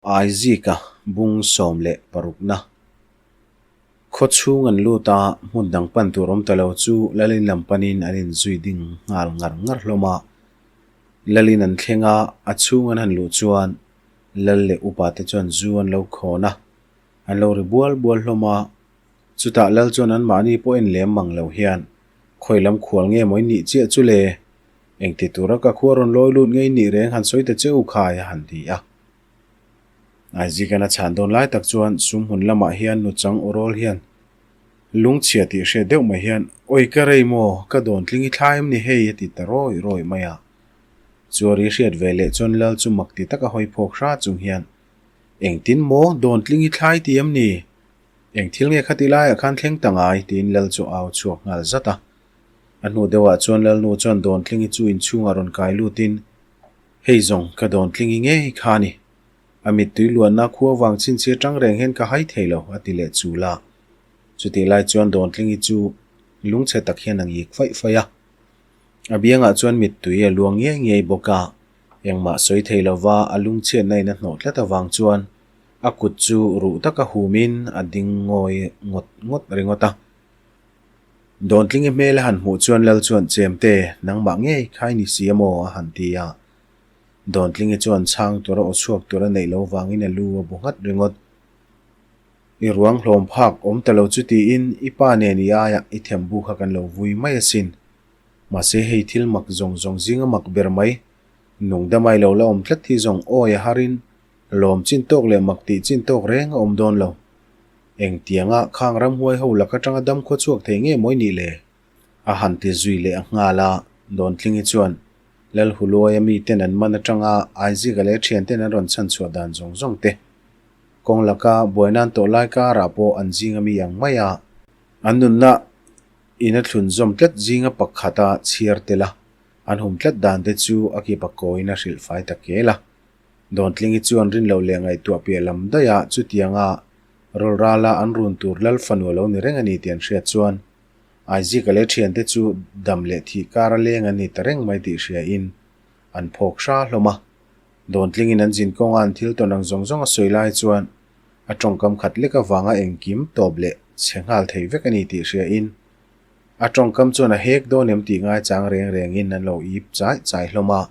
Aizika bung 16na Khaw chhung an lut a, hmun dang pan tur awm ta lo chu Lalin lam panin an inzui ding nghal ngar ngar hlawm a. Lalin an thleng a, a chhung an han luh chuan Lal leh upa te chuan zu an lo khawn a, an lo ri bual bual hlawm a. Chutah Lal chuan anmahni pawh en lem mang lo hian, Khawi lam khual nge maw i nih chiah chu le? Engti tura ka khua rawn lawi lut ngei nih reng han sawi ta che u khai a han ti a. Aizikan a chhan dawn lai tak chuan sum hmun lamah hian nuchang awrawl hian lungchhia tih hriat deuh mai hian Awi ka rei maw, ka dawn tling i thlai em ni hei a ti ta rawi rawi mai a. Chuari hriat ve leh chuan Lal chu mak ti taka hawi phawk hra chung hian Engtin maw, dawn tling i thlai ti em ni? Eng thil nge khati laiah khan thleng ta ngai? tiin Lal chu au chhuak nghal zat a. A hnu deuhah chuan Lalnu chuan dawn tlingi chu inchhungah rawn kai lutin Hei zawng, ka dawn tlingi ngei kha a ni. A mittui luanna khua vang chhinchhia tang reng hian ka hai thei lo, a ti leh chul a. Chutih lai chuan dawn tlingi chu lungchhe tak hian a ngik faih faih a. A biangah chuan mittui a luang ngiai ngiai bawk a. Engmah sawi thei lova a lungchhiatna in a hnawh tlat avang chuan a kut chu ruh taka humin a ding ngawi ngawt ngawt ringawt a. Dawntlingi hmel a han hmuh chuan Lal chuan Chemte, nangmah ngei khai ni si emaw a han ti a. Dawntlingi chuan chhang tura aw chhuak tur a neih lo vangin a lu a bu nghat ringawt. I ruang hlawm phak awm ta lo chu tiin i pa nen i aiah i them bu kha kan lo vui mai asin. Mahse hei thil mak zawng zawng zinga mak ber mai, nung damai lo la awm tlat hi zawng awi a harin lawm chin tawk leh mak tih chin tawk reng a awm dawn lo. Engtianga khang ramhuai ho lak atanga dam khaw chhuak thei nge mawi nih le? A han ti zui leh a nghal a, Dawntlingi chuan Lalhuluaia miten an man atanga Aizika leh thianten an rawn chhan chhuah dan zawng zawng te kawng laka buaina an tawh lai karah pawh an zinga mi ang mai a, an nunna in a thlun zawm tlat zinga pakhata chhiar tel a, an hum tlat dan te chu a kipa kawiin a hrilh fai ta kel a. Dawntlingi chuan rin loh leh ngaihtuah piah lam daih a, chutianga rawlrala an run tur Lal fanu a lo ni reng a ni tih an hriat chuan Aizika leh thiante chu dam leh thih kar a leng an ni ta reng mai tih hriain an phawk hra hlawm a. Dawntlingin an zin kawnga an thil tawn ang zawng zawng a sawi lai chuan a tawngkam khat lek avanga engkim tawp leh chhe nghal thei vek a ni tih hriain a tawngkam chuan a hek dawn em tih ngaichang reng rengin an lo ip chai chai hlawm a.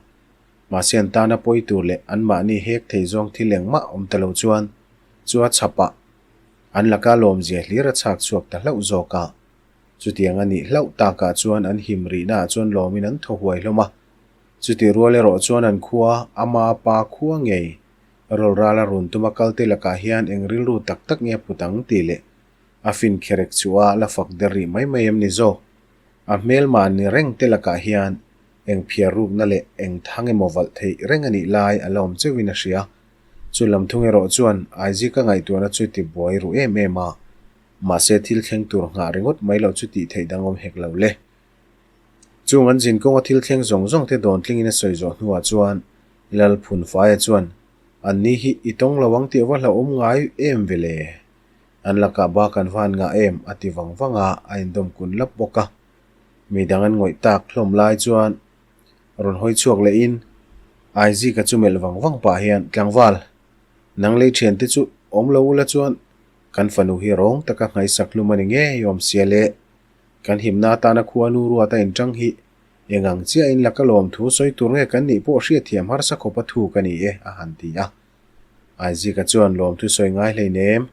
Mahse an tana pawi tur leh anmahni hek thei zawng thil engmah awm ta lo chuan chu a chhapah an laka lawmzia hlir a chhak chhuak ta hlauh zawk a. Chutiang a nih hlauh takah chuan an him rihnaah chuan lawmin an thaw huai hlawm a. Chutih rual erawh chuan an khua, ama pa khua ngei, rawlral a run tuma kalte lakah hian eng rilru tak tak nge put ang tih leh a fin kherek chu a la fak der rih mai mai em ni zawk? A hmelmah ni reng te lakah hian Eng phiar rukna leh eng thang emaw valh theih reng a nih lai a la awm cheuhin a hria. Chu lam thung erawh chuan Aizika ngaihtuahna chu ti buai ru em em a. Mahse thil thleng tur nghah ringawt mai loh chu tih theih dang awm hek lo le. Chung an zin kawnga thil thleng zawng zawng te dawn tlingin a sawi zawh hnuah chuan Lal Phunfaia chuan, An ni hi i tawng lo ang tih va hlauhawm ngai em ve le? An lakah bak an van ngah em? a ti vang vang a, a indawm kun lap bawk a. Mi dang an ngawih tak hlawm lai chuan rawn hawi chhuak lehin Aizika chu melh vang vang pah hian, Tlangval, nang lei thiante chu awm lo ula chuan kan fanu hi rawng taka nghaisak hlum a ni ngei awm sia le. Kan himna atana khua nu ruat a inṭang hi eng ang chiahin laka lawmthu sawi tur nge kan nih pawh hriatthiam harsa khawpa thuk a ni e, a han ti a. Aizika chuan lawmthu sawi ngai hleinem,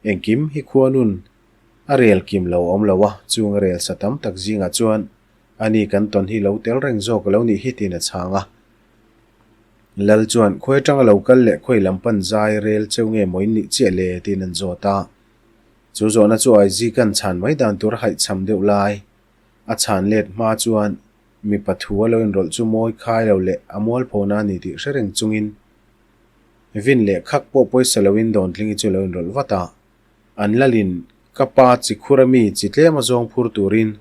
engkim hi khua nun A rel kim lo awm lo a, chung a rel sa tam tak zingah chuan ani kan tawn hi lo tel reng zawk a lo nih hi tiin a chhang a. Lal chuan khawi atanga lo kal leh khawi lam pan zai rel cheu nge maw in nih chiah le tiin an zawt a. Chu zawhna chu Aizikan chhan mai dan tur a haihchham deuh lai. A chhan let hma chuan mipa thu a lo inrawlh chu mawi khai lo leh a mualphona a ni tih hre reng chungin vin leh khak pawh pawisa loin Dawntlingi chu a lo inrawlh vat a. An lalin ka pa chi khur a mi chi tlem a zawng phur turin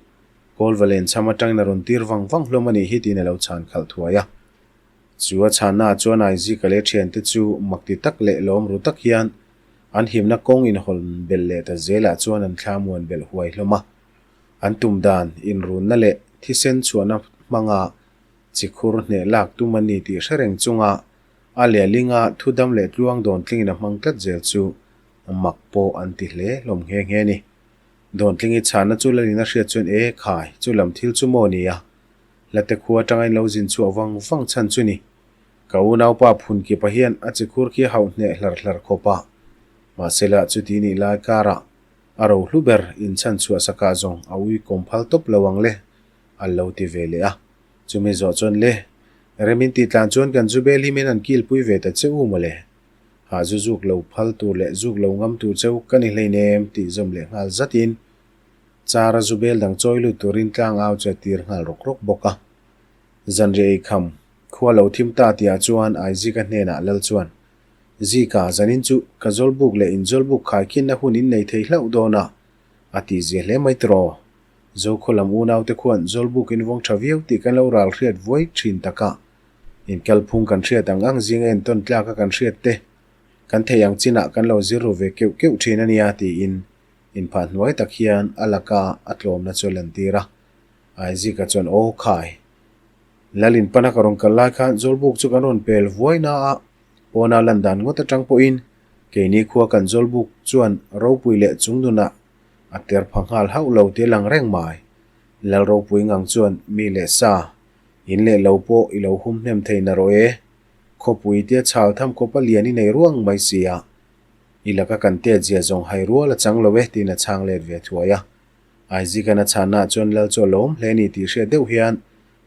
Kawlva len chham atangin a rawn tir vang vang hlawm a nih hi tiin a lo chhan khalh thuai a. Chu a chhannaah chuan Aizika leh thiante chu makti tak leh lawm ru tak hian an himna kawng inhawn belh leh ta zelah chuan an thla muan belh huai hlawm a. An tum dan inrunna leh thisen chhuahna hmanga chi khur hneh lak tum a ni tih hre reng chunga. A lehlinga thu dam leh tluang Dawntlingin a hmang tlat zel chu mak pawh an ti hle hlawm nghe nghe a ni. Dawntlingi chhanna chu Lalin a hriat chuan E khai, chu lam thil chu maw ni a? Hlate khua atanga in lo zin chhuah vang vang chhan chu ni. Ka unaupa Phunkipa hian a chikhur khi a hauh hneh hlar hlar khawp a. Mahsela chuti nih lai karah a rohlu ber inchhan chhuah sakah zawng a ui kawm phal tawp lo ang le, a lo ti ve leh a. Chumi zawh chuan le, rem in tih tlan chuan kan zu bel hi min han kilpui ve ta che u mawle. Hah zu zuk lo phal tur leh zuk lo ngam tur cheu ka ni hleinem tih zawm leh nghal zatin car a zu bel dang chawi lut turin tlang au chu a tir nghal rawk rawk bawk a. Zanriah ei kham, khua lo thim ta tihah chuan Aizika hnenah lal chuan, Zika, zanin chu ka zawlbuk leh inzawlbuk khaikhinna hun in nei thei hlauh dawn a, a tihzia hle mai tiraw? Zokhaw lam unaute khuan Zawlbuk in vawng tha viau tih kan lo ral hriat vuai thin tak a, inkalphung kan hriat ang ang zinga entawn tlak a kan hriat te kan theih ang chinah kan lo zir ru ve keuh keuh thin a nia tiin inphah hnuai tak hian a laka a tlawmna chu a lantir a. Aizika chuan Aw khai! Lal inpana ka rawn kal lai khan Zawlbuk chu kan rawn pel vuai na a, pawna lan dan ngawt atang pawhin keini khua kan Zawlbuk chuan ropui leh chungnunah A ter pha nghal hauh lo ti lang reng mai. Lal ropui ngang chuan mi leh sa, in leh lo pawh i lo hum hnem thei na rawh e. Khawpui tia chhal tham kawpa lian i nei ruang mai si a. I laka kan tet zia zawng hai rual a chang lo e tiin a chhang let ve thuai a. Aizika'n a chhannaah chuan Lal chu a lawm hle ni tih hriat deuh hian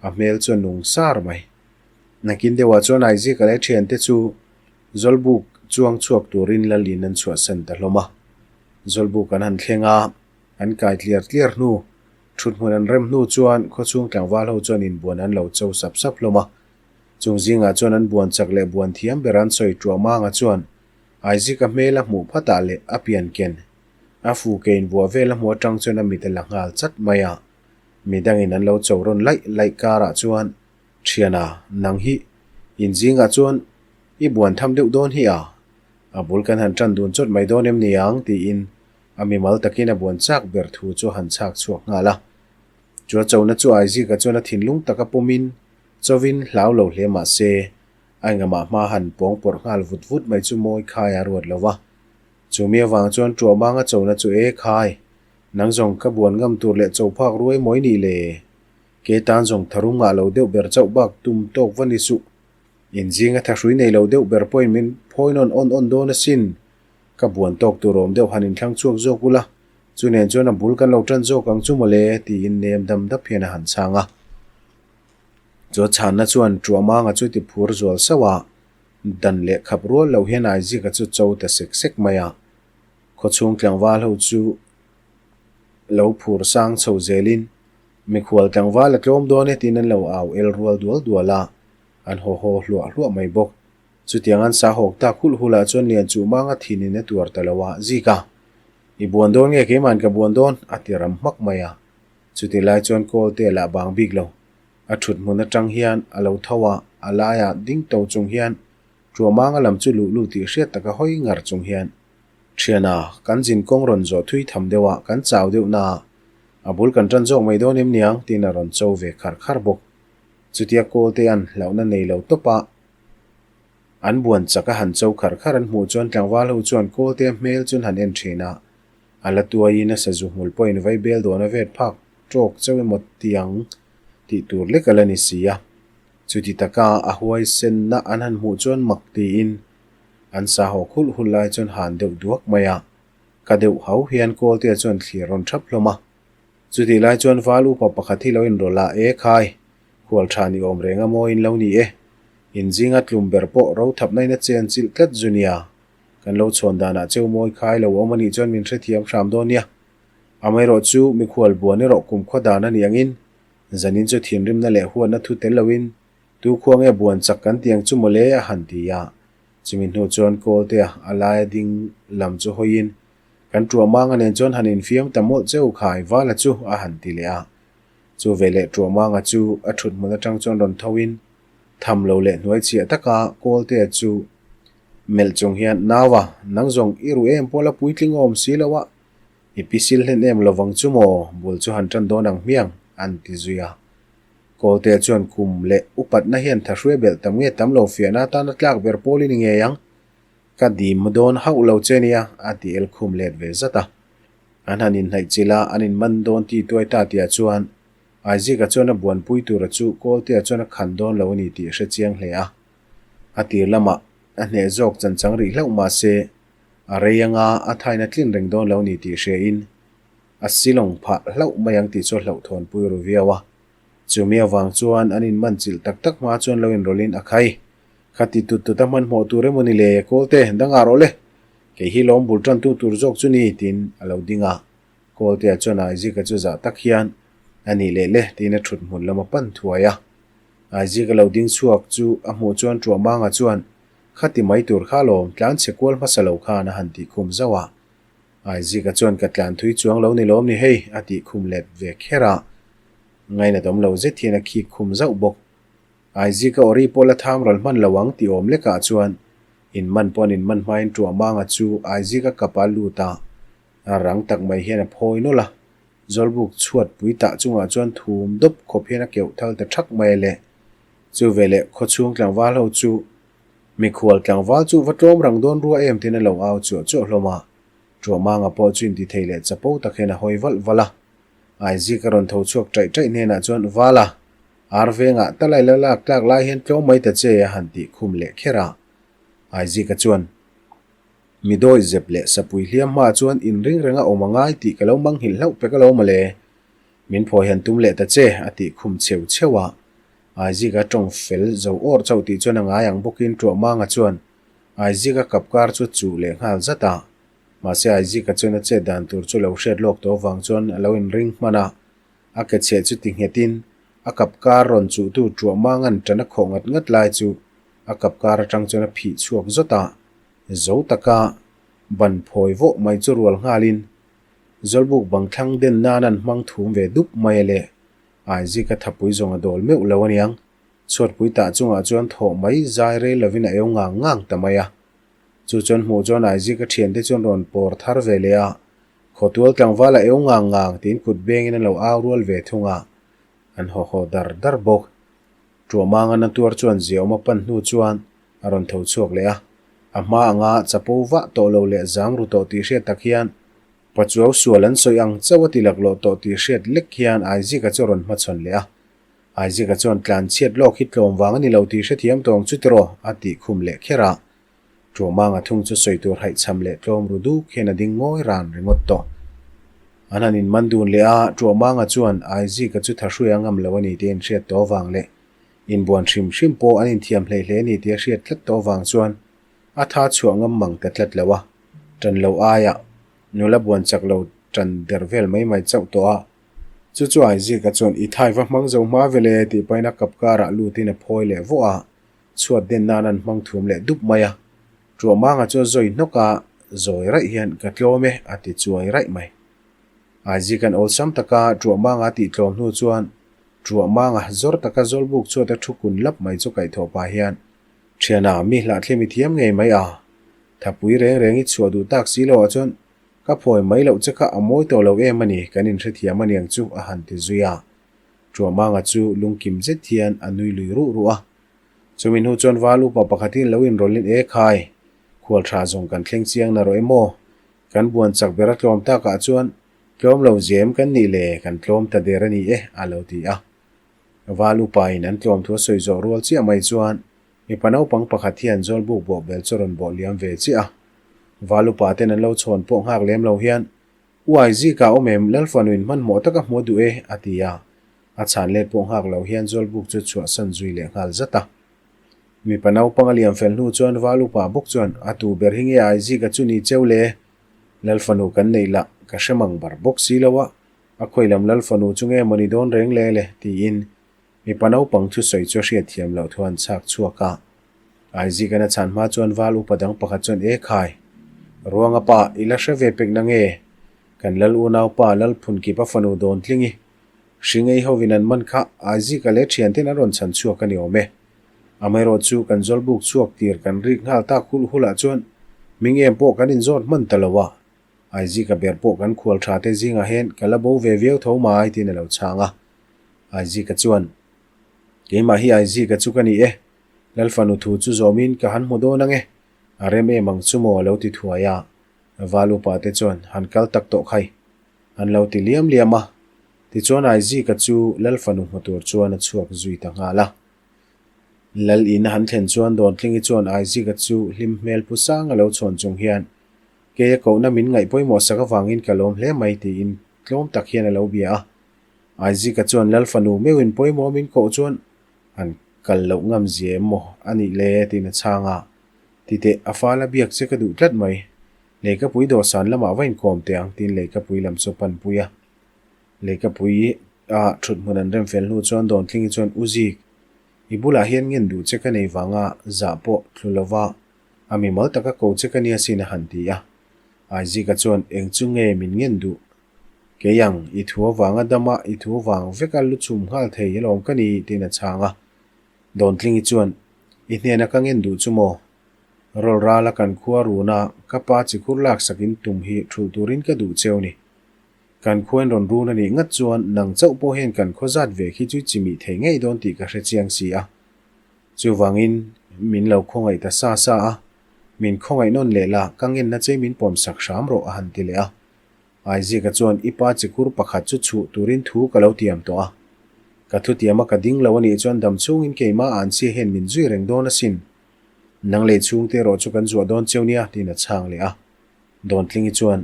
a hmel chu a nung sar mai. Nakin deuhah chuan Aizika leh thiante chu Zawlbuk chuang chhuak turin Lal in an chhuahsan ta hlawm a. Zawlbuk an han thleng a, an kai tliar tliar hnu, thuthmun an rem hnu chuan khawchhung tlangval ho chuan inbuan an lo cho sap sap hlawm a. Chung zingah chuan an buan chak leh buan thiam ber an sawi tuah manga chuan Aizika hmel a hmuh phatah leh a pian ken a fu ke invuah vel a hmuh atang chuan a mit a la nghal chat mai a. Midangin an lo cho rawn laih laih karah chuan Thiana, nang hi in zingah chuan i buan tham deuh dawn hi a? A bul kan han tan dun chawt mai dawn em ni ang? tiin a mimal takin a buan chak ber thu chu a han chhak chhuak nghal a. Chu a chona chu Aizika chuan a thinlung taka pawmin chawin hlau lo hle mah se, a engamah hma han pawng pawrh nghal vut vut mai chu mawi khai a ruat lo va. Chu mi avang chuan Tuahmanga chona chu E khai, nang zawng ka buan ngam tur leh cho phak ruai mawi nih le? Ke tan zawng tharum ngah lo deuh ber chauh bak tum tawk va ni suh. Inzinga thahrui nei lo deuh ber pawhin min phawi nawn awn awn dawn asin. Ka buan tawk tur awm deuh han inthlang chhuak zawk ula, chu nen chuan a bul kan lo tan zawk ang chu mawle, tiin nem dam dap hian a han chhang a. Chu a chhanna chuan Tuahmanga chu ti phur zual sauh a, dan leh khap rual loh hian Aizika chu cho ta sek sek mai a. Khawchhung tlangval ho chu lo phur sang chho zelin, Mikhual tlangval a tlawm dawn e tiin an lo au el rual dual dual a. An haw haw hluah hluah mai bawk. Chutiang an sa hawk tak hulh hulh ah chuan Lian chu manga thinin a tuar ta lo a, Zika, i buan dawn nge keima'n ka buan dawn? a ti ram hmak mai a. Chuti lai chuan Kawlte lah bang bik lo. A thut hmun atang hian a lo tho a, a laiah ding to chung hian Tuahmanga lam chu luh lut tih hriat taka hawi ngar chung hian, Thiana, kan zin kawng rawn zawh thui tham deuh a, kan chau deuh na a, a bul kan tan zawk mai dawn em niang? tiin a rawn cho ve khar khar bawk. Chutia Kawlte an hlauhna nei lo tawp a, an buan chak a han cho khar khar an hmuh chuan tlangval ho chuan Kawlte hmel chu an han en thin a, a la tuaiin a sazu hmul pawhin vai bel dawn a vet phak tawk chauh emaw tiang tih tur lek a la ni si a. Chuti taka a huaisenna an han hmuh chuan mak tiin an sa haw khulh hulh lai chuan han deuh duak mai a, ka deuh hau hian Kawltea chuan thlir rawn thap hlawm a. Chutih lai chuan val upa pakhat hi lo inrawlh a, E khai, khual tha ni awm reng a maw in lo ni e. In zinga tlum ber pawh ro thapna in a chen chilh tlat zu nia. Kan lo chhawn danah cheu mawi khai lo awm a nih chuan min hrethiam hram dawn nia. Amaherawh chu mikhual buan erawh kumkhua dan a nih angin zanin chu thinrimna leh huatna thu tel loin tu khua nge buan chak kan ti ang chu mawle a han ti a. Chumi hnu chuan Kawltea a laia ding lam chu hawiin Kan Tuahmanga nen chuan han infiam ta mawlh cheu khai Vala chu a han ti leh a. Chu veleh Tuahmanga chu a thut hmun atang chuan rawn tho in tham lo leh hnuai chhiah taka Kawltea chu melh chung hian Naua, nang zawng i ruh em pawh la puitling awm si lo a, i pi sil hlen em lovang chu maw, bul chu han tan dawn ang hmiang, an ti zui a. Kawltea chuan kum leh upatna hian thahrui belh tam nge tam lo fiahna atana tlak ber pawl i ni ngei ang. Ka dim dawn hauh lo che nia, a ti el khum let ve zat a. An han inhnaih chilh a, an inman dawn ti tuai ta tihah chuan Aizika chuan a buanpui tura chu Kawltea chuan a khan dawn lo a ni tih a hre chiang hle a. A tir lamah a hneh zawk chanchang rih hlauh mah se, a rei anga a thain a tlin reng dawn lo a ni tih hriain a silawng phah hlauh mai ang tih chu a hlauhthawnpui ru viau a. Chumi avang chuan an inman chilh tak tak hma chuan lo inrawlhin a khai. Kha ti tut tut a hmanhmawh tur emaw ni le, Kawlte, dangah rawh le. Kei hi lawm bul tantu tur zawk chu ni, tiin a lo ding a. Kawltea chuan Aizika chu zah tak hian, A nih leh le, tiin a thut hmun lam a pan thuai a. Aizika lo ding chhuak chu a hmuh chuan Tuahmanga chuan, Kha ti mai tur kha lawm, tlan chhe kual hmasa lo khan a han tih khum zauh a. Aizika chuan ka tlan thui chuang lo ni lawm ni hei, a tih khum let ve kher a. Ngainatawm lo zet hian a khik khum zauh bawk. Aizika awri pawh la tham ral hman lo ang tih awm lekah chuan inman pawh an inman hmain Tuahmanga chu Aizika kapa lut a, a rang tak mai hian a phawi nawlh a. Zawlbuk chhuat pui tah chungah chuan thum dawp khawp hian a keuh thal ta thak mai a le. Chu veleh khawchhung tlangval ho chu mikhual tlangval chu va tlawm rang dawn rua em tiin a lo au chuah chuah hlawm a. Tuahmanga pawh chu intithei leh chapo tak hian a hawi valh valh a. Aizika rawn tho chhuak ṭaih ṭaih hnenah chuan Vala, ar vengah talai la lak tlak lai hian tlawm mai ta che a han tih khum leh kher a. Aizika chuan, Mi dawi zep leh sapui hliam hmaah chuan inring renga awm a ngai tih ka lo manghilh hlauh pek alawm mawle. Min phawi han tum leh ta che a tih khum cheu cheu a. Aizika tawng fel zo awr chauh tih chuan a ngai ang bawkin Tuahmanga chuan Aizika kapkar chu a chuh leh nghal zat a. Mahse Aizika chuan a chet dan tur chu lo hriat lawk tawh avang chuan a lo inring hman a. A ke chheh chu ti nghetin a kapkar rawn chuhtu Tuahmanga'n tan a khawh ngat ngat lai chu a kapkar atang chuan a phih chhuak zawt a. Zo taka ban phawi vawh mai chu rual nghalin Zawlbuk bang thlang den nan an hmang thum ve dup mai a le. Aizika thapui zawng a dawl meuh lo aniang. Chhuatpui tah chungah chuan thawh mai zai rei lovin a eu ngang ngang ta mai a. Chu chuan hmuh chuan Aizika thiante chuan rawn pawr thar ve leh a, Khawtual tlangval a eu ngang ngang tiin kut bengin a lo au rual ve thung a, an haw haw dar dar bawk. Tuahmanga na tuar chuan ziaawm a pan hnu chuan a rawn tho chhuak leh a, a hma anga chapo vah tawh lo leh zam ru tawh tih hriat tak hian Pachuau sual an sawi ang chauh a ti laklawh tawh tih hriat lek hian Aizika chu a rawn hmachhawn leh a. Aizika chuan tlan chhiat lawk hi tlawm vang a ni lo tih hrethiam tawh ang chu tiraw a tih khum leh kher a. Tuahmanga thung chu sawi tur haihchham leh tlawm ru duk hian a ding ngawi ran ringawt tawh. An han inman dun leh a, Tuahmanga chuan Aizika chu thahrui a ngam lo a ni tih a inhriat tawh avang leh inbuan hrim hrim pawh an inthiam hlei hle a ni tih a hriat tlat tawh avang chuan a tha chhuah ngam mang ta tlat lo a, tan lo aiah nula buan chak lo tan der vel mai mai chauh tawh a. Chu chu Aizika chuan i thai va hmang zo hma vele tih pahin a kap karah lutin a phawi leh vawh a. Chhuat den nan an hmang thum leh dup mai a, Tuahmanga chu a zawi hnawk a, zawi raih hian ka tlawm e a ti chuai raih mai. Aizikan awlsam taka Tuahmanga a tih tlawm hnu chuan Tuahmanga zawr taka Zawlbuk chhuat a thu kun lap mai chu kaihthawh pah hian Thiana mi hlahthlem i thiam ngei mai a, thapui reng reng i chhuah duh tak si loah chuan ka phawi mai loh che kha a mawi tawh lo em a ni, kan inhrethiam a niang chu a han ti zui a. Tuahmanga chu lungkim zet hian a nui lui ruh ruh a. Chumi hnu chuan val upa pakhatin lo inrawlhin e khai, khual tha zawng kan thleng chiang na rawh em aw? Kan buan chak ber a tlawm takah chuan tlawm lo zem kan nih le kan tlawm ta der a ni e a lo ti a. Val upain an tlawm thu a sawi zawh rual chiah mai chuan mipa naupang pakhat hian Zawlbuk bawhbel chu rawn bawh liam ve chiah a. Val upa ten an lo chhawn pawh nghak lem lo hian Uai zikah awm em, Lalfanuin hmanhmawh taka hmuh a duh e, a ti a. A chhan let pawh nghak lo hian Zawlbuk chu chhuahsan zui leh nghal zat a. Mipa naupang a liam fel hnu chuan Val upa bawk chuan, A tu ber hi nge ai zika chu ni cheu le? Lalfanu kan neih lah, ka hre mang bar bawk si lo a, a khawi lam Lalfanu chu nge mawni dawn reng le le? tiin Mipa naupang thusawi chu a hriatthiam loh thu an chhak chhuak a. Isaac-a'n a chhan hma chuan val upa dang pakhat chuan, E khai! Ruanga pa, i la hre ve pek na nge? Kan lal unau pa lal phun kip a fanu dawn tling i. Hringei hovin an man kha Isaac-a leh thianten an rawn chhan chhuak a ni awm e. Amaherawh chu kan zawlbuk chhuak tir kan rik nghal tak hulh hulh ah chuan ming em pawh kan inzawt hman ta lo a. Isaac-a ber pawh kan khual tha te zingah hian ka la bo ve viau tho mai tiin a lo chhang a. Aizika chuan, Keimah hi Aizika chu ka ni e, Lal fanu thu chu zawmin ka han hmu dawn ang e, a rem em ang chu maw a lo ti thuai a, Val upa te chuan han kal tak tawh khai an lo ti liam liam a, tichuan Aizika chu Lal fanu hmu tur chuan a chhuak zui ta nghal a. Lal in a han thlen chuan Dawntlingi chuan Aizika chu hlim hmel pu sang a lo chhawn chung hian Kei a kohna min ngaih pawimawh sak avangin ka lawm hle mai tiin tlawm tak hian a lo bia a. Aizika chuan Lal fanu meuhin pawimawh min koh chuan an kal loh ngam zia em maw a nih le tiin a chhang a. Titeh, a fal a biak che ka duh tlat mai. Leikapui dawhsan lamah va inkawm teh ang tiin leikapui lam chu a panpui a. Leikapui a thut hmun an rem fel hnu chuan Dawntlingi chuan U Zik, i bulah hian ngen duh che ka nei vanga zah pawh thlu lova a mimal taka ko che ka nia sin a han ti a. Aizika chuan eng chu nge min ngen duh? Kei ang, i thu avanga dama i thu vang veka lu chhum nghal thei alawm ka ni tiin a chhang a. Dawntlingi chuan, I hnena ka ngen duh chu maw? Rawl rala kan khua runa ka pa chikhur laksak in tum hi thulh turin ka duh cheu ni. Kan khua in rawn run a nih ngat chuan nang chauh pawh hian kan khaw zat ve khi chu i chimih thei ngei dawn tih ka hre chiang si a. Chuvangin min lo khawngaih ta sa sa a, min khawngaih nawn leh la, ka ngenna che min pawmsak hram rawh a han ti leh a. Aizika chuan i pa chikur pakhat chu chhuh turin thu ka lo tiam tawh a. Ka thutiama ka ding lo a nih chuan dam chhungin keimah an chhia hian min zui reng dawn asin. Nang lei chhungte erawh chu kan zuah dawn cheu nia tiin a chhang leh a. Dawntlingi chuan,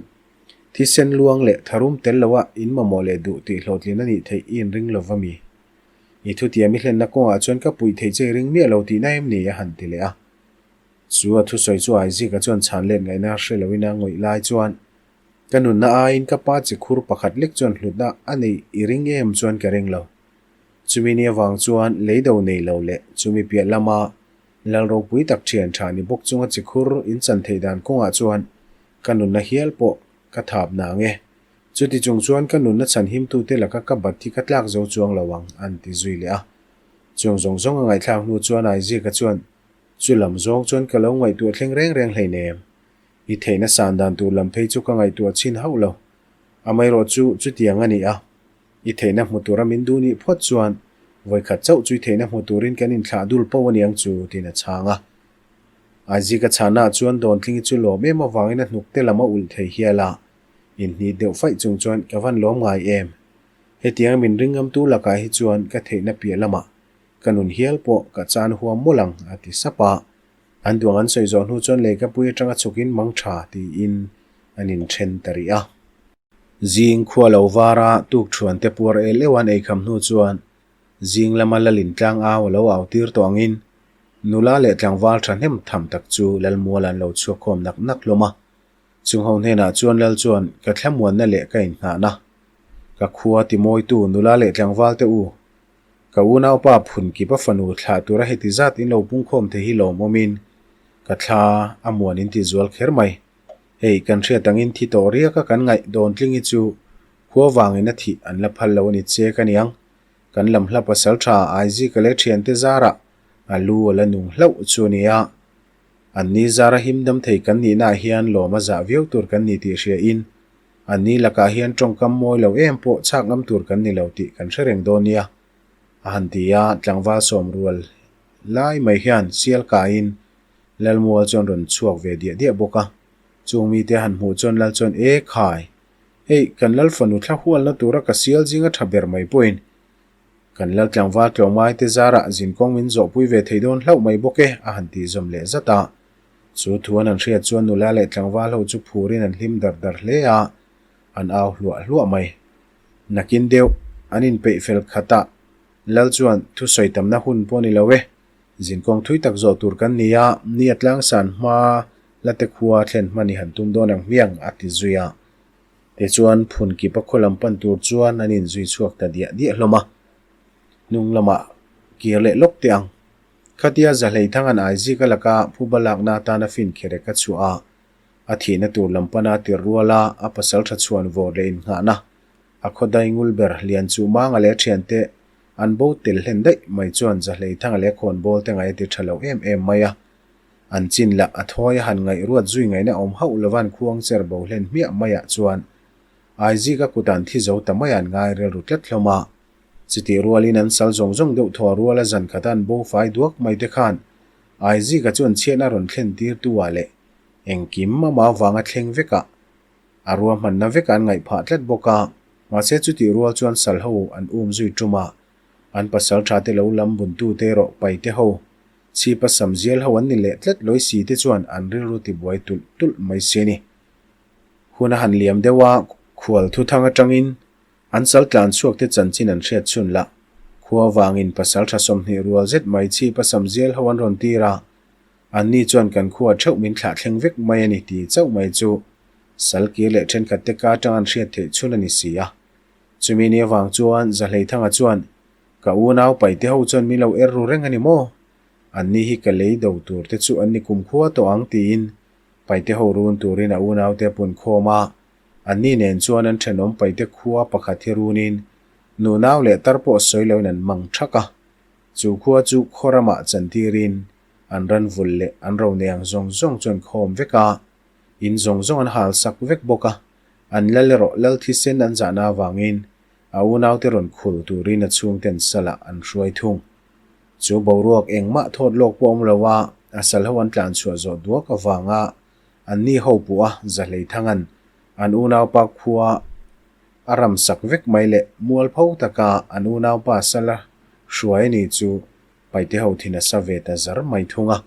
Thisen luang leh tharum tel loa in mamawh leh duh tih hlawhtlin a nih theih i inring lo va mi? I thutiam i hlenna kawngah chuan ka puih theih che i ring miah lo tihna em ni? a han ti leh a. Chu a thusawi chu Aizika chuan chhan let ngaihna hre loin a ngawih lai chuan, Ka nunna aiin ka pa chi khur pakhat lek chuan hlutna a neih i ring em chuan ka ring lo. Chumi ni avang chuan leido nei lo leh chumi piah lama lal ropui tak thian tha ni bawk chunga chi khur in chan theih dan kawngah chuan ka nunna hial pawh ka thap nang e. Chuti chung chuan ka nunna chhan himtute laka ka bat hi ka tlak zo chuang lo ang, an ti zui leh a. Chung zawng zawng a ngaihthlak hnu chuan Aizika chuan, Chu lam zawng chuan ka lo ngaihtuah thleng reng reng hleinem. I theihna san dan tur lam phei chu ka ngaihtuah chhin hauh lo. Amaherawh chu chutiang a ni a. I theihna hmu tura min duh nih phawt chuan vawikhat chauh chu i theihna hmu turin kan inthlah dul poh a niang chu, tiin a chhang a. Aizika chhannaah chuan Dawntlingi chu lawm em avangin a hnuk te lam a ulh thei hial a. Inhnit deuh faih chung chuan ka van lawm ngai em. Hetianga min ring ngamtu lakah hi chuan ka theihna piah lamah ka nun hial pawh ka chan huam mawlh ang, a ti sap a. An duang an sawi zawh hnu chuan leikapui atanga chhukin mang tha tiin an inthen ta rih a. Zing khua lo vara tukthuan te puar el euh an eikham hnu chuan zing lama lalin tlang au a lo au tir tawh angin nula leh tlangval thahnem tham tak chu Lalmuala an lo chhuak khawm nak nak hlawm a. Chung ho hnenah chuan Lal chuan ka thlamuanna leh ka inhnahna, ka khua timawitu nula leh tlangval te u, Ka unaupa phun kip a fanu thlah tura heti zat in lo pungkhawm thei hi lawmawmin ka thla a muan in ti zual kher mai. Hei, kan hriat angin thi tawh riaka kan ngaih Dawntling hi chu khua vangin a thih an la phal lo a ni che ka niang. Kan lam hla pasal tha Aizika leh thiante zarah a lu a la nung hlauh chu a nia. An ni zara him dam thei kan nihnaah hian lawm a zah viau tur kan ni tih hria in An ni lakah hian tawngkam mawi lo em pawh chhak ngam tur kan ni lo tih kan hre reng dawn nia, a han ti a, tlangval sawm rual lai mai hian sial kaiin Lalmual chuan rawn chhuak ve diah diah bawk a. Chung mite a han hmuh chuan Lal chuan, E khai! Hei, kan Lal fanu thla hualna tura ka sial zinga tha ber mai pawhin kan Lal tlangval tlawmngaite zarah zinkawng min zawhpui ve thei dawn hlauh mai bawk e, a han tih zawm leh zat a. Chu thu an han hriat chuan nula leh tlangval ho chu phurin an hlim dar dar hle a, an au hluah hluah mai. Nakin deuh, an inpeih fel khat a, Lal chuan thusawi tamna hun pawh ni lo e, zinkawng thui tak zawh tur kan ni a, ni a tlangsan hma la te khua thlen hman i han tum dawn ang hmiang, a ti zui a. Tichuan, phun kip a khaw lam pan tur chuan an inzui chhuak ta diah diah hlawm a, hnung lamah kir leh lawk teh ang. Khatia Zahleithang an Aizika laka phuba lakna atana fin kherek a chhuah a, a thihna tur lam pana tir ruala a pasal tha chhuan vawr leh innghahna, a khawdai ngul ber lian chu Manga leh a thiante an bo tel hlen daih mai chuan Zahleithanga leh khawnbawl te ngaih a ti tha lo em em mai a. An chin lah a thawi a han ngaih ruat zui ngaihna awm hauh lova an khuang cher bo hlen hmiah maiah chuan Aizika kut an thi zo ta mai a an ngai rilru tlat hlawm a. Chutih rualin an sal zawng zawng deuh thaw ruala zan khata an bo fai duak mai te khan Aizika chuan chhiatna rawn thlen tirtu ah leh engkim amah avanga thleng vekah a ruahmanna vekah an ngaih phah tlat bawk a. Mahse chutih rual chuan sal ho an um zui tum a, an pasal tha te lo lam buntu te erawh paite ho chhipa sam zial ho an ni leh tlat lawi si te chuan an rilru tibuai tulh tulh mai si a ni. Hun a han liam deuh a, khual thuthang atangin An sal tlan chhuak te chanchin an hriat chhun lah. Khua vangin pasal tha 20 rual zet mai chhip a sam zial ho an rawn tir a, anni chuan kan khua theuh min thlah thleng vek mai a ni ti chauh mai chu sal kir leh thenkhat te ka atang an hriat theih chhun a ni si a. Chumi ni avang chuan Zahleithanga chuan, Ka unau paite ho chuan min lo er ru reng a ni maw? Anni hi ka lei do tur te chu an ni kumkhua tawh ang tiin paite ho run turin a unaute a pun khawm a, Anni nen chuan an thenawm paite khua pakhat hi runin nunau leh tar pawh sawi loin an mang thak a. Chu khua chu khaw ramah chantirin an ran vul leh an ro nei ang zawng zawng chu an khawm vek a, in zawng zawng an hal sak vek bawk a. An lal erawh lal thisen an zahna avangin a unaute rawn khul turin a chhungten salah an hruai thung. Chu boruak engmah thawt lawk pawh awm lo a, a sal ho an tlan chhuah zawh duak avanga An ni ho pawh a Zahleithanga'n an unaupa khua a ram sak vek mai leh mualpho taka an unaupa sala hruai a ni chu Paite ho thin a sa ve ta zar mai thung a.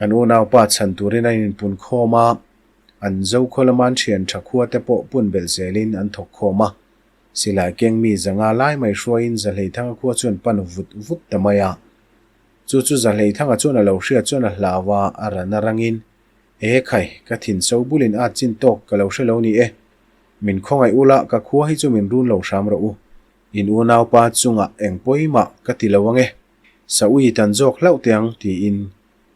An unaupa chhan turin an inpun khawm a, an Zokhaw lama an thian tha khua te pawh pun belh zelin an thawk khawm a. Silai keng mi zanga lai mai hruaiin Zahleithanga khua chu an pan vut vut ta mai a. Chu chu Zahleithanga chuan a lo hriat chuan a hlau a, a ran a rangin, E khai, ka thin so bulin at chin tawk ka lo hre lo ni e. Min khawngaih ula, ka khua hi chu min run lo hram rawh u. In unaupa chungah eng pawimah ka ti lo ange. Sa ui tan zawk hlauh teh ang, tiin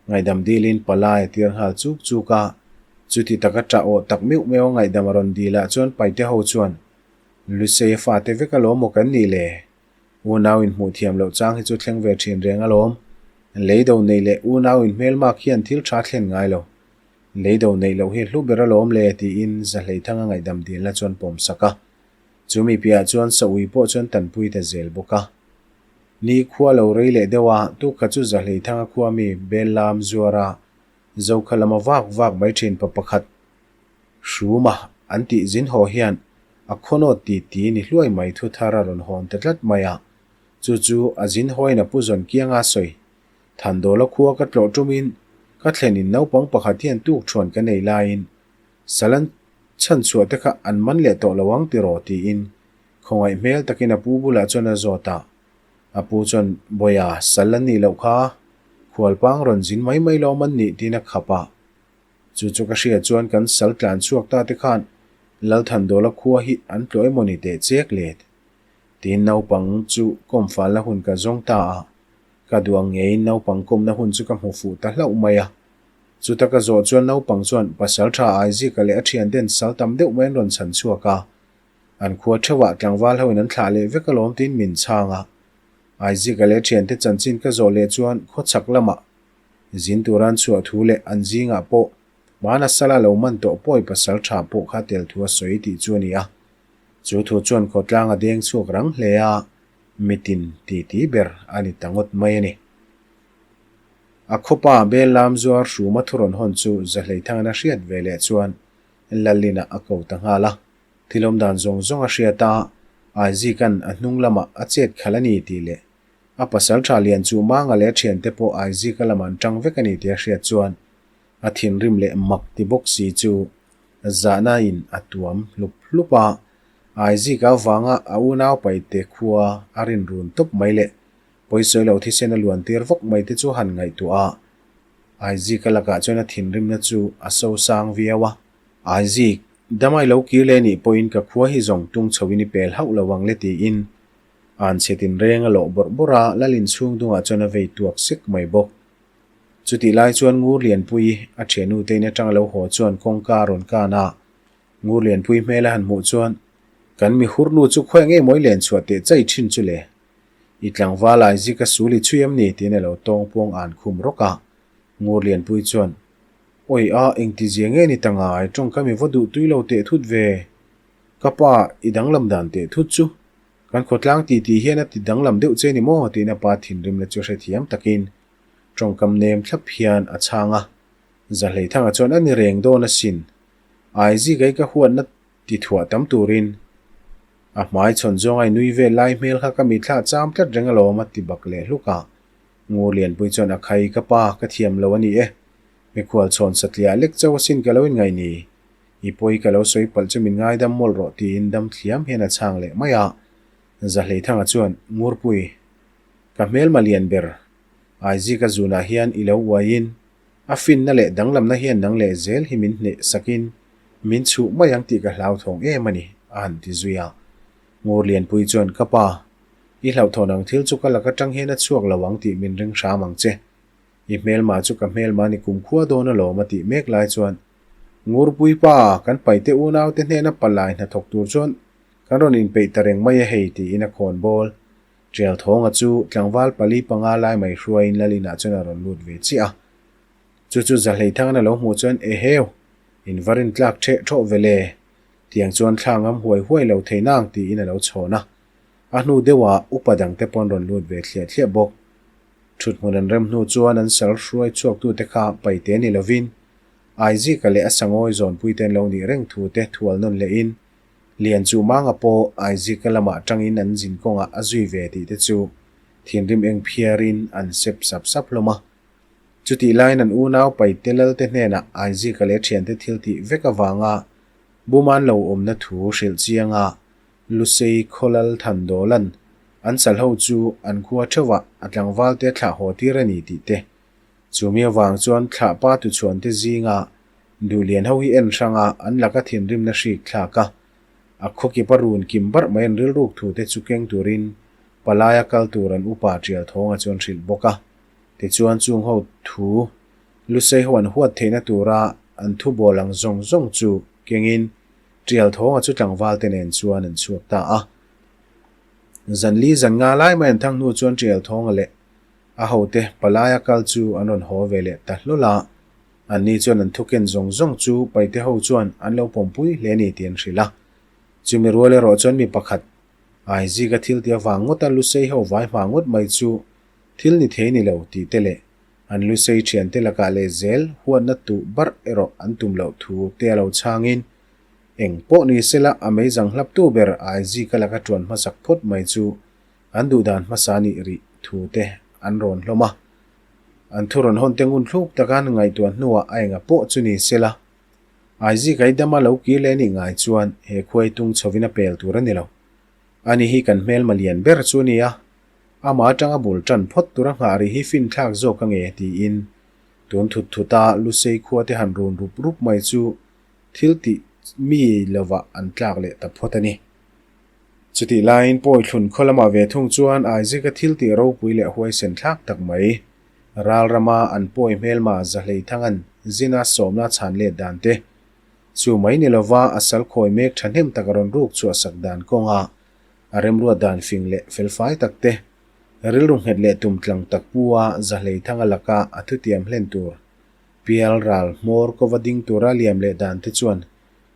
ngaihdam dilin palai a tir nghal chuk chuk a. Chuti taka ṭah awh tak meuh meuh a ngaihdam a rawn dilah chuan paite ho chuan, Lusei a fate vek alawm maw kan nih le? Unau inhmuh thiam loh chang hi chu thleng ve thin reng alawm. Lei do neih leh unau inhmelmak hian thil tha thlen ngai lo. Lei do neih loh hi hlu ber alawm le tiin Zahleithanga ngaihdam dilna chuan pawm sak a. Chu mi piahah chuan Saui pawh chuan tanpui ta zel bawk a. Ni khua lo rei leh deuh a, tukha chu Zahleithanga khua mi Bellam zuara Zokha lama vak vak mai thin pa pakhat Hruma an tih zin haw hian a khawnawt ti ti ni hluai mai thu thar a rawn hawn ta tlat mai a, chu chu a zin hawiin a pu zawn kianga sawi. Thandawla khua ka tlawh tumin ka thlenin naupang pakhat hian tuk thuan ka nei laiin Salan chhanchhuah te kha an man leh tawh lo ang tiraw tiin khawngaih hmel takin a pu bulah chuan a zawt a. A pu chuan Bawiha, sal an nih loh kha, khualpang rawn zin mai mai lawm an nih tiin a khap a. Chu chu ka hriat chuan kan sal tlan chhuak ta te khan Lalthandawla khua hi an tlawh emaw ni teh chek let. Tiin naupang chu kawm falna hun ka zawng ta a, ka duh ang ngeiin naupang kawmna hun chu ka hmu fuh ta hlauh mai a. Chuta ka zawh chuan naupang chuan pasal tha Aizika leh a thianten sal tam deuh mai an rawn chhan chhuak a, an khua theuhah tlangval hoin an thlah leh vek alawm tiin min chhang a. Aizika leh a thiante chanchin ka zawh leh chuan khawchhak lamah Zin tura an chhuah thu leh an zingah pawh hmana sala lo man tawh pawi pasal tha pawh kha tel thu a sawi tih chu a ni a. Chu thu chuan khawtlang a deng chhuak rang hle a, mitin titi ber a ni ta ngawt mai a ni. A khawpa bel lam zuar hruma thu rawn hawn chu Zahleithangin a hriat ve leh chuan Lalinah a ko ta nghal a. Thil awm dan zawng zawng a hriat a, Aizika'n a hnung lamah a chet khalh a ni tih leh A pasal tha lian chu Manga leh a thiante pawh Aizika lamah an tang vek a ni tih a hriat chuan a thinrim leh mak ti bawk si chu zahna in a tuam hlup hlup a. Aizika avanga a unau paite khua a rin run tawp mai leh pawisawi lo thisen a luan tir vak mai te chu han ngaihtuah a. Aizika lakah chuan a thinrimna chu a sosang viau a. Aizik, damai lo kir leh nih pawhin ka khua hi zawng tung chhoin i pel hauh lo ang le tiin An chhe tinreng a lawh bawrh bawrh a, Lalin chhung dungah chuan a vei tuak sek mai bawk. Chutih lai chuan Ngur Lianpui, a thiannu te in atang a lo haw chuan kawngka a rawn kan a. Ngur Lianpui hmel a han hmuh chuan, Kan mi hurnu chu khawi nge mawi len chhuah teh chai thin chu le? I tlangval ai zik a sul i chhui em ni? tiin a lo tawng puang an khum rawk a. Ngur Lianpui chuan, Awi a, engtizia nge ni ta ngai, tawngka mi va duh tui lo teh thut ve. Ka pa, i danglam dan teh thut chu. Kan khawtlang titi hian a ti danglam deuh che ni maw? tiin a pa thinrimna chu hrethiam takin tawngkam nem thlap hian a chhang a. Zahleithanga chuan a ni reng dawn asin. Aizikai ka huatna ti thuah tam turin a hmai chhawn zawng a inui vel lai hmel kha ka mitthla cham tlat reng alawm a ti bak leh hluk a. Ngurlianpui chuan a khai ka pa ka thiam lo a ni e. Mikhual chhawn satliah lek chauh asin ka lo inngaih ni. I pawi ka lo sawi palh chu min ngaidam mawlh rawh tiin dam thliam hian a chhang leh mai a. Zahleithanga chuan, Ngurpui, ka hmelma lian ber, Aizika zunah hian i lo uaiin a finna leh danglamna hian nang leh zel hi min hneh sakin min chhuh mai ang tih ka hlauthawng em a ni, a han ti zui a. Ngurlianpui chuan, Ka pa, i hlauhthawn ang thil chu ka lak atang hian a chhuak lo ang tih min ring hram ang che. I hmelma chu ka hmelma ni kumkhua dawn alawm a tih mek lai chuan Ngurpui pa, kan paite unaute hnena palai hnathawk tur chuan kan rawn inpeih ta reng mai a hei tiin a khawn bawl. Ṭialthawnga chu tlangval pali panga lai mai hruaiin Lalinah chuan a rawn lut ve chiah a. Chu chu Zahleithangin a lo hmuh chuan Eheu! In va rintlak ṭheh ṭhawh ve le! Tiang chuan thla ngam huai huai lo thei nang tiin a lo chhawn a. A hnu deuhah upa dangte paw'n rawn lut ve thliah thliah bawk. Ṭhuthmun an rem hnu chuan an sal hruai chhuaktute kha paite ni lovin Aizika leh a sangawi zawnpuite an lo nih reng thu te thual nawn lehin Lianchuhmanga pawh Aizika lamah tangin an zin kawngah a zui ve tih te chu thinrim eng phiarin an sep sap sap hlawm a. Chutih laiin an unau paite lalte hnenah Aizika leh thiante thil tih vek avanga Buman lo awmna thu hrilh chianga Lusei Khawlal Thandawlan an salho chu an khua theuhah a tlangvalte thlah haw tir a ni tih te Chumi avang chuan thlah pa tuchhuante zinga Duhlian ho hi en hranga an laka thinrimna hrik thlak a, a khawkip a run kim barh mai an rilruk thute chu keng turin palaia kal tur an upa tial thawnga chuan hrilh bawk a. Tichuan chung ho thu Lusei ho an huat theihna tura an thu bawl ang zawng zawng chu kengin tial thawnga chu tlangvalte nen chuan an chhuak ta a. Zanli zan nga lai mai an thang hnu chuan tial thawnga leh A hote palaia kal chu an rawn haw ve leh ta hlawl a, anni chuan an thuken zawng zawng chu paite ho chuan an lo pawmpui hle a ni tih an hrilh a. Chumi rual erawh chuan mi pakhat Aizika thil ti avang ngawta Lusei ho vai hma ngawt mai chu thil ni thei ni lo tih te leh an Lusei thiante lakah leh zel huatna tuh barh erawh an tum loh thu te a lo chhangin eng pawh ni sela a meizang hlaptu ber Aizika laka tuan hmasak phawt mai chu An duhdan hmasa nih rih thu te an rawn hlawm a. An thu rawn hawn te ngun thluk taka an ngaihtuah hnuah a enga pawh chu ni se la. Aizik Aidama lo kir leh nih ngai chuan he khuai tung chhovin a pel tur a ni lo. Ani hi kan hmelma lian ber chu a ni a, amah atanga bul tan phawt tura nghah rih hi finthlak zawk a nge tiin tun thut thuta Lusei khua te han run rup rup mai chu thil tih mi lovah an tlak leh ta phawt a ni. Chutih laiin Pawithlun khaw lamah ve thung chuan Isaac-a thil tih ropui leh huaisen thlak tak mai, ral rama an pawi hmelma Zahleithanga'n zina sawmna chhan let dan te, chu mai ni lova a sal khawi mek thahnem tak a rawn ruk chhuah sak dan kawnga a remruat dan fing leh felfai tak te, rilru nghet leh tum tlang tak pu a Zahleithanga laka a thutiam hlen tur pial ral hmawr kova ding tura liam leh dan te chuan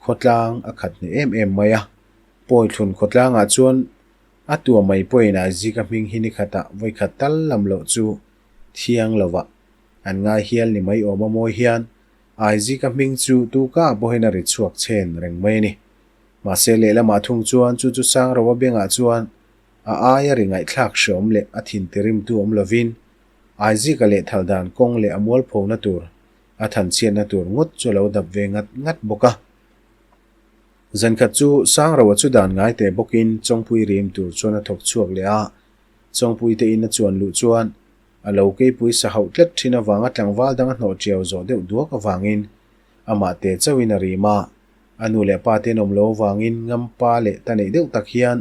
khawtlang a khat hneh em em mai a. Pawithlun khawtlangah chuan a tua mai pawhin Aizika hming hi ni khatah vawikhat tal lam loh chu thiang lovah an ngai hial ni mai awm a mawi hian Aizika hming chu tuka pawhin a ri chhuak chhen reng mai a ni. Mahse lehlamah thung chuan chu chu Sangroa bengah chuan a aia ri ngaihthlak hreawm leh a thin tirimtu awm lovin Aizika lehthal dan kawng leh a mualphona tur a thanchhiatna tur ngawt chu a lo dap ve ngat ngat bawk a. Zankhat chu Sangroa chu dan ngai teh bawkin Chawngpui rim tur chuan a thawk chhuak leh a, Chawngpui te in a chuan luh chuan a lo keipui sa hauh tlat thin avanga tlangval dang a hnawh tiau zawh deuh duak avangin amah te chauhin a rim a, a nu leh pa te an awm lo avangin ngampa leh ta neih deuh tak hian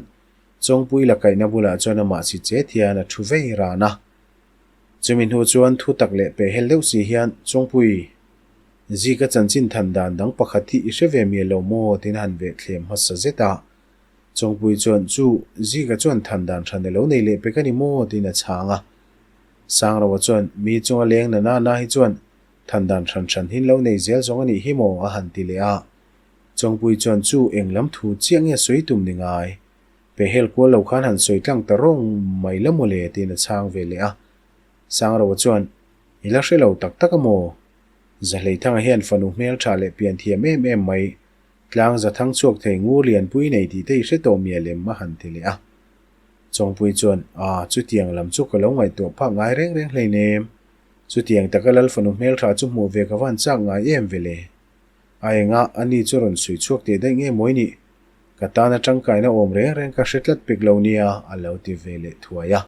Chawngpui la kaihna bulah chuan amah si chet hian a thu vei ran a. Chumi hnu chuan thu tak leh pehhel deuh si hian Chawngpui Zika chanchin than dan dang pakhat hi i hre ve mial lo maw? tiin a han veh thlem hmasa zet a. Chawngpui chuan, Chu, Zika chuan than dan hran elo nei leh pek a ni maw? tiin a chhang a. Sangroa chuan, Mi chunga leng na na na hi chuan than dan hran hran hin lo nei zel zawng a nih hi maw? a han ti leh a. Chawngpui chuan, Chu, eng lam thu chiah nge sawi tum ni ngai? Pehhel kual lo khan han sawi tlang ta rawng mai la mawle tiin a chhang ve leh a. Sangroa chuan, I la hre lo tak tak a maw? Zahleithanga hian fanu hmeltha leh pian thiam em em mai, tlang za thang chhuak thei ngur lianpui nei tih te i hre tawh mial em? a han ti leh a. Chawngpui chuan, Aa, chutiang lam chu ka lo ngaihtuah phak ngai reng reng hleinem. Chutiang taka lal fanu hmeltha chu hmuh ve ka van chak ngai em vele? A enga, ani chu rawn suih chhuak teh daih nge mawi nih? Ka tana tangkaina awm reng reng ka hre tlat pek lo nia, a lo ti ve leh thuai a.